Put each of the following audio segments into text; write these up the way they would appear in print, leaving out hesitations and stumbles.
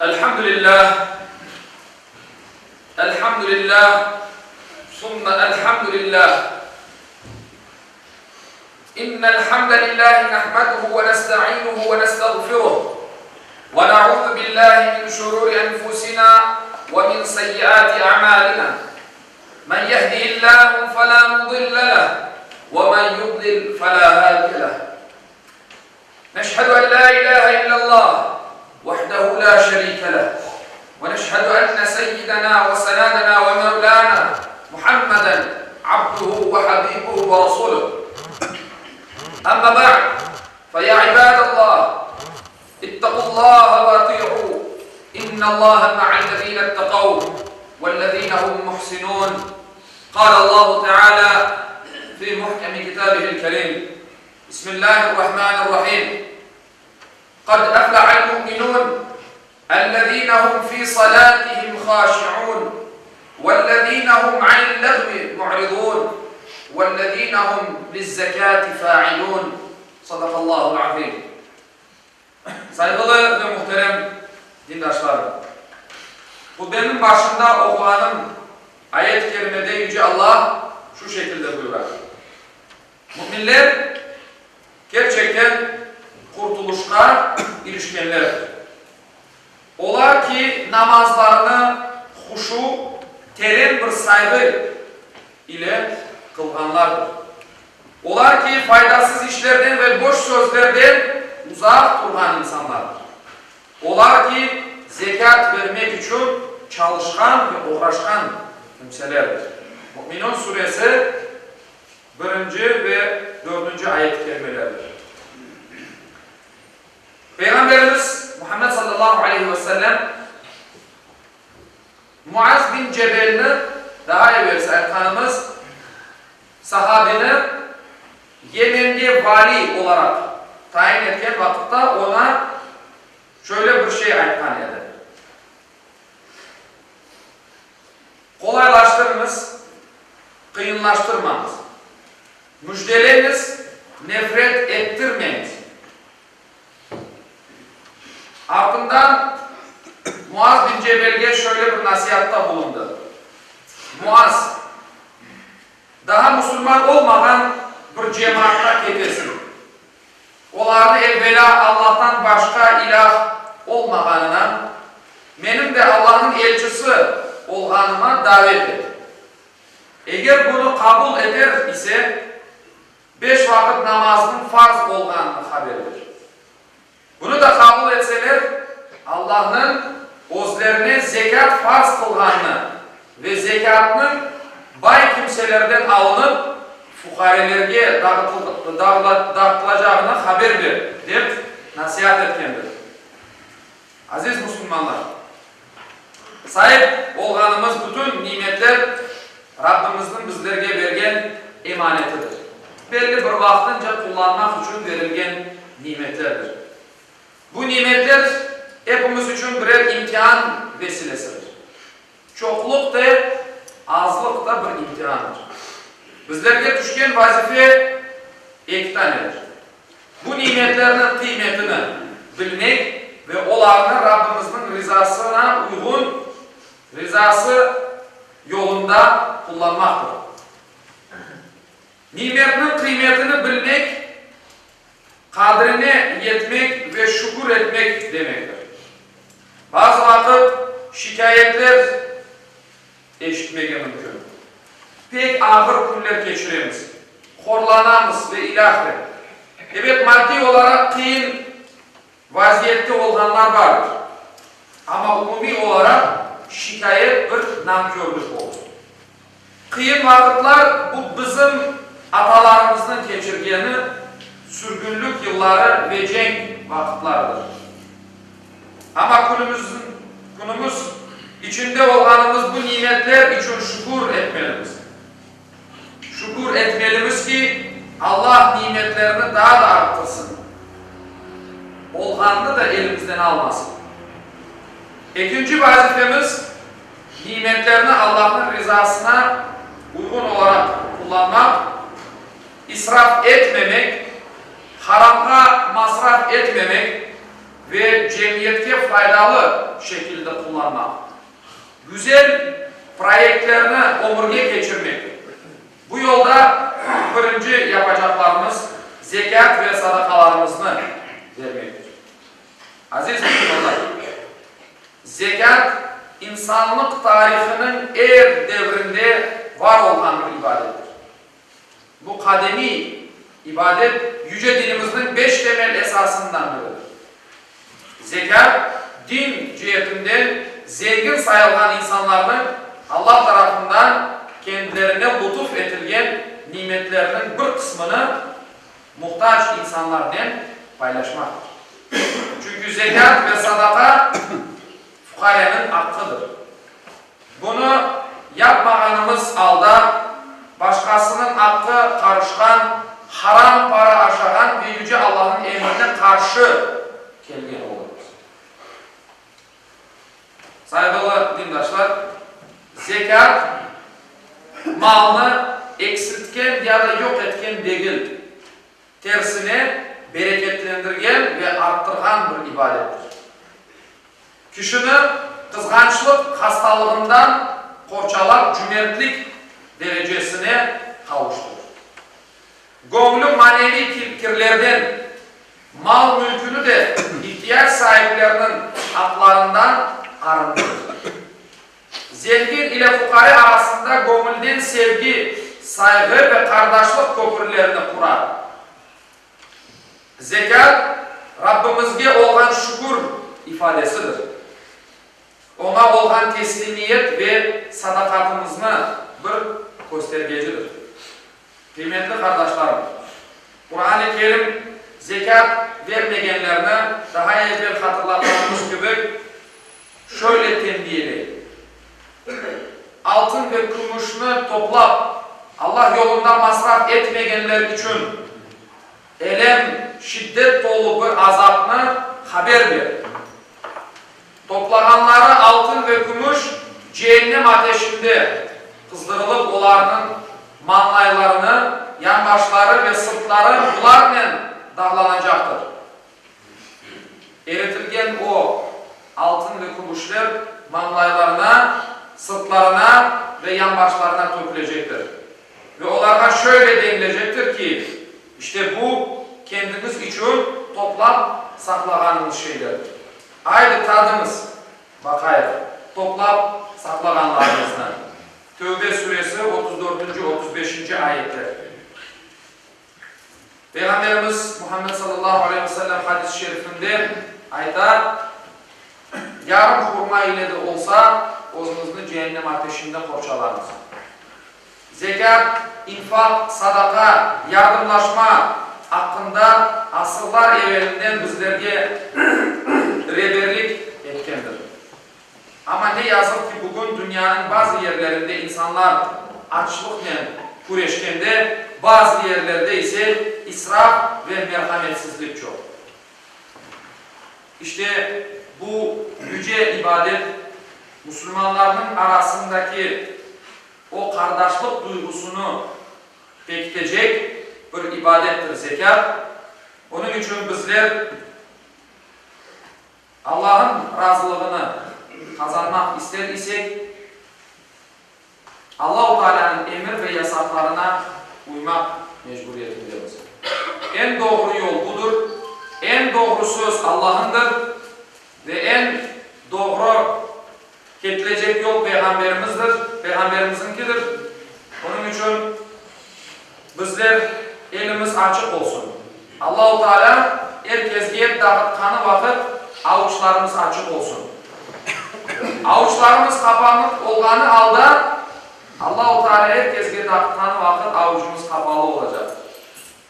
Elhamdülillah, elhamdülillah, sümme elhamdülillah. İnnel hamdelillahi nahmeduhu ve nestainuhu ve nestağfiruh. Ve na'udhu billahi min şururi enfusina ve min seyyiati a'malina. Men yehdihillahu fela mudille leh ve men yudlil fela hadiye leh. Neşhedü en la ilahe illallah vahdehu la şerike leh ve neşhedü enne seyyidena ve senadena ve mevlana Muhammeden abduhu ve habibuhu ve rasuluh. Amma ba'd, fe ya ibadallah, ittaqullaha ve ati'u, innallaha ma'allezine ittaqav vellezine hum muhsinun. Kâle Allahu Teala fi muhkemi kitabihil kerim. Bismillahirrahmanirrahim. Kad eflahal mu'minun ellezine hum fi salatihim haşi'un vellezine hum anil lagvi mu'ridun vellezine hum lizzekati fa'ilun. Sadakallahul azim. Sayğılı ve muhterem dindaşlarım! Hutbeniñ başında oquğanım ayet-i kerimede Yüce Allah şu şekilde buyura. Müminler, kerçekten qurtulışqa irişkenlerdir. Olar ki, namazlarını huşu, teren bir sayğı ile qılğanlardır. Olar ki, faydasız işlerden ve boş sözlerden uzaq turğan insanlardır. Olar ki, zekât bermek içün çalışqan ve oğraşqan kimselerdir. Müminun suresi, Birinci ve dördünci ayet-i kerimelerdir. Peyğamberimiz Muhammed sallallahu aleyhi ve sellem Muaz bin Cebelni, daa evelsi aytqanımız sahabeni Yemenge vali olaraq tayin etken vaqıtta oña şöyle bir şey aytqan edi. Qolaylaştırıñız, qıyınlaştırmañız. Müjdeleñiz, nefret ettirmeñiz. Artından Muaz bin Cebelge şöyle bir nasiatta bulundı, Muaz, daha musulman olmağan bir cemaatqa ketesiñ. Olarnı evvelâ Allahtan başqa ilâh olmağanına, menim de Allahnıñ elçisi olğanıma davet et. Eger bunı qabul eter ise, beş vaqıt namaznıñ farz olğanını haber ber. Bunı da qabul etseler, Allahnıñ özlerine zekât farz qılğanını ve zekâtnıñ bay kimselerden alınıp, fuqarelerge dağıtılacağını haber ber, dep nasiat etkendir. Aziz musulmanlar! Saip olğanımız bütün nimetler Rabbimizniñ bizlerge bergen emanetidir. Belli bir vaqtınca qullanmaq içün berilgen nimetlerdir. Bu nimetler epimiz içün birer imtian vesilesidir. Çoqluq de, azlıq da bir imtiandır. Bizlerge tüşken vazife eki tanedir. Bu nimetlerniñ qıymetini bilmek ve olarnı Rabbimizniñ rizasına uyğun, rizası yolunda qullanmaqtır. Nimetniñ qıymetini bilmek, qadrine yetmek ve şükür etmek demektir. Bazı vaqıt şikâyetler eşitmege mümkün. Pek ağır künler keçiremiz, horlanamız ve ilâhre. Ebet, maddiy olaraq qıyın vaziyette olğanlar bardır. Amma umumiy olaraq şikâyet bir nankörlük olur. Qıyın vaqıtlar bu bizim atalarımıznıñ keçirgeni sürgünlik yılları ve cenk vaqıtlarıdır. Amma künümizniñ, künümiz, içinde olğanımız bu nimetler içün şükür etmelimiz. Şükür etmelimiz ki, Allah nimetlerini daa da arttırsın, olğanını da elimizden almasın. Ekinci vazifemiz, nimetlerni Allahnıñ rizasına uyğun olaraq qullanmaq, israf etmemek, haramğa masraf etmemek. Ve cemiyetke faydalı şekilde qullanmaq, güzel proyektlerni ömürge keçirmek. Bu yolda birinci yapacaqlarımız, zekât ve sadaqalarımıznı bermektir. Aziz musulmanlar, zekât, insanlıq tarihınıñ er devrinde var olğan bir ibadettir. Bu qadimiy ibadet yüce dinimizniñ beş temel esasından biridir. Zekât, din ceetinden zengin sayılğan insanlarnıñ Allah tarafından kendilerine lutuf etilgen nimetlerniñ bir qısmını muhtac insanlarnen paylaşmaqtır. Çünki zekât ve sadaqa fuqareniñ aqqıdır. Bunı yapmağanımız alda, başqasınıñ aqqı qarışqan, haram para aşağan ve Yüce Allahnıñ emrine qarşı kelgen olurmız. Sayğılı dindaşlar, zekât, malnı eksiltken ya da yoq etken degil, tersine, bereketlendirgen ve arttırğan bir ibadettir. Kişini qızğançlıq hastalığından qorçalap cümertlik derecesine qavuştırır. Göñlü maneviy kirlerden, mal-mülküni de ihtiyac saipleriniñ aqlarından arındırır. Zengin ile fuqare arasında göñülden sevgi, sayğı ve qardaşlıq köpürlerini qurar. Zekât, Rabbimizge olğan şükür ifadesidir. Oña olğan teslimiyet ve sadaqatımıznı bir köstergecidir. Qıymetli qardaşlarım, Quran-ı Kerim zekât bermegenlerni, daha evel hatırlatqanımız kibi, şöyle tenbiyeley, Altın ve kümüşni toplap, Allah yolunda masraf etmegenler içün elem, şiddet tolu bir azapnı haber ber. Toplağanları altın ve kümüş ceennem ateşinde qızdırılıp, olarnıñ mañlaylarını, yanbaşları ve sırtları bularnen dağlanacaqtır. Eritilgen o altın ve kümüşler mañlaylarına, sırtlarına ve yanbaşlarına tökülecektir. Ve olarğa şöyle denilecektir ki, İşte bu, kendiñiz içün toplap saqlağanıñız şeylerdir. Aydı, tadıñız, baqayıq, toplap saqlağanlarıñıznı. Tövbe suresi, otuz dörtünci, 35, ayetler. Peyğamberimiz Muhammed sallallahu aleyhi ve sellem hadis-i şerifinde ayta, Yarım hurma ile de olsa, özüñizni ceennem ateşinden qorçalañız. Zekât, infaq, sadaqa, yardımlaşma aqqında asırlar evelinden bizlerge reberlik etkendir. Amma ne yazıq ki, bugün dünyanıñ bazı yerlerinde insanlar açlıqnen küreşkende, bazı yerlerde ise israf ve merhametsizlik çoq. İşte, bu yüce ibadet musulmanlarnıñ arasındaki o qardaşlıq duyğusını pekitecek bir ibadettir zekât. Onıñ içün bizler Allah'ın razılığını qazanmaq ister isek, Allahu Tealânıñ emir ve yasaqlarına uymaq mecburiyetindemiz. Eñ doğru yol budır, eñ doğru söz Allah'ındır ve eñ doğru ketilecek yol Peyğamberimizdir, Peyğamberimiziñkidir. Onıñ içün bizler elimiz açıq olsun. Allahu Tealâ er kesge dağıtqanı vaqıt avuçlarımız açıq olsun. Avuçlarımız qapanıq olğanı alda Allahu Tealâ er kesge dağıtqanı vaqıt avucımız qapalı olacaq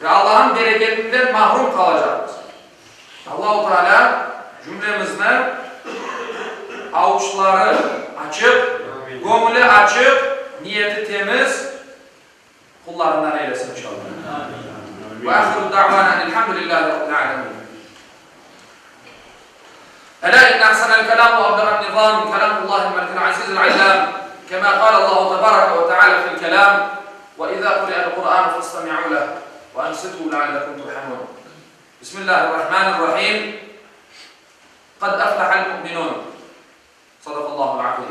ve Allah'ın bereketinden mahrum qalacaqmız. Allahu Tealâ cümlemizni avuçları açıq, göñüli açıq, niyeti temiz qullarından eylesin inşallah. Ve ahiru da'vana enelhamdülillahi rabbil alemin. Elâ inne ahsenel kelâm ve abda'an nizâm kelâmullâhil melikil azîzil allâm kemâ kâle Allâhu tebâreke ve teâlâ fil kelâm ve izâ kuri'el Kur'ânu festemi'û leh ve ansitû leallekum turhamûn. Bismillâhirrahmânirrahîm. Qad aflahal mu'minun. Sadaqallahul azim.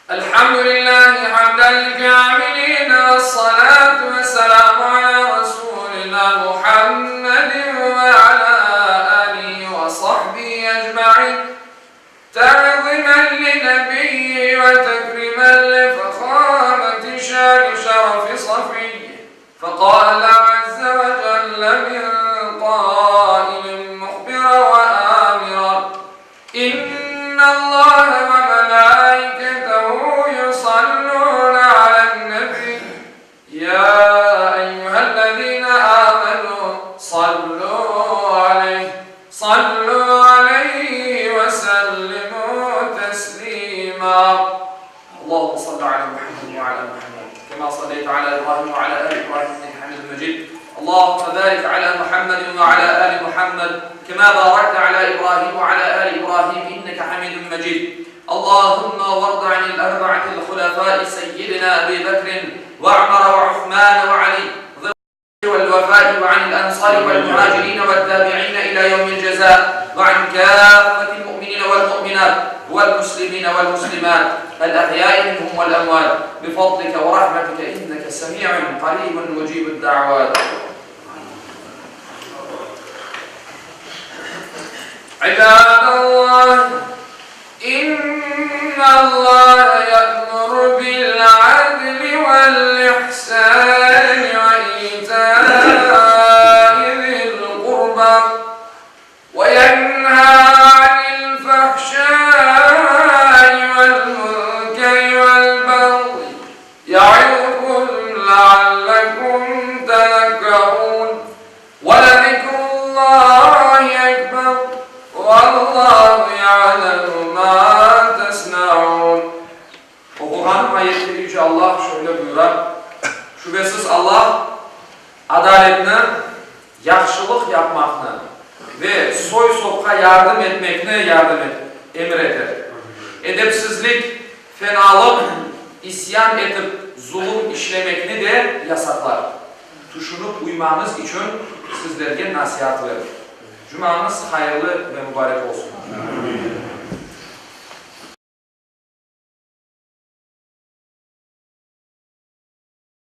Elhamdülillahi hamden kâmilîn vessalâtu vesselâmu alâ rasûlinâ Muhammedin ve alâ âlihi ve sahbihi ecmaîn te'zimen li nebiyyihi ve tekrimen li fehâmeti şâni şerefi safiyyihi feqâle azze ve celle min qâilin muhbira ve âmira İnnallâhe ve melâiketehu yusallûne alen-nebiy, yâ eyyühellezîne âmenû sallû aleyh, sallû aleyhi ve sellimû teslîmâ. Allahümme salli alâ Muhammed ve alâ Muhammed, kemâ salleyte alâ İbrahim ve alâ âli İbrahim inneke hamidun mecid. Allahümme barik alâ Muhammedin ve alâ âli Muhammed, kemâ bârekte alâ İbrahim ve alâ âli İbrahim inneke hamidun mecid. Allahümme vardı anil erba'atil hulefâi seyyidina Ebi Bekrin ve Ömer ve Uthmân ve Ali vel-vefâi ve anil ensâri vel-muhâcirîne ve't-tâbi'îne ilâ yevmil cezâ ve an kâffetil mu'minîne vel-mu'minât vel-muslimîne vel-muslimât el-ahyâi minhum vel-emvât bifadlike ve rahmetike inneke semî'un qarîbun mucîbud-da'vât. İbâdallah, İnnallâhe ye'muru bil-'adli vel-ihsâni ve itâi zil-qurbâ ve yenhâ anil-fahşâi vel-münkeri vel-bagyi ye'izkum le'allekum tezekkerûn. Ve-lezikrullâhi ekber, vellâhu ya'lemu mâ tesna'ûn. Oquğanım ayette Yüce Allah şöyle buyura, Şübesiz Allah adaletni, yahşılıq yapmaqnı ve soy-sopqa yardım etmekni yardım emir eter. Edepsizlik, fenalıq, isyan etip zulum işlemekni de yasaqlar. Tüşünip uymañız içün sizlerge nasiat verir. Cumañız hayırlı ve mubarek olsun!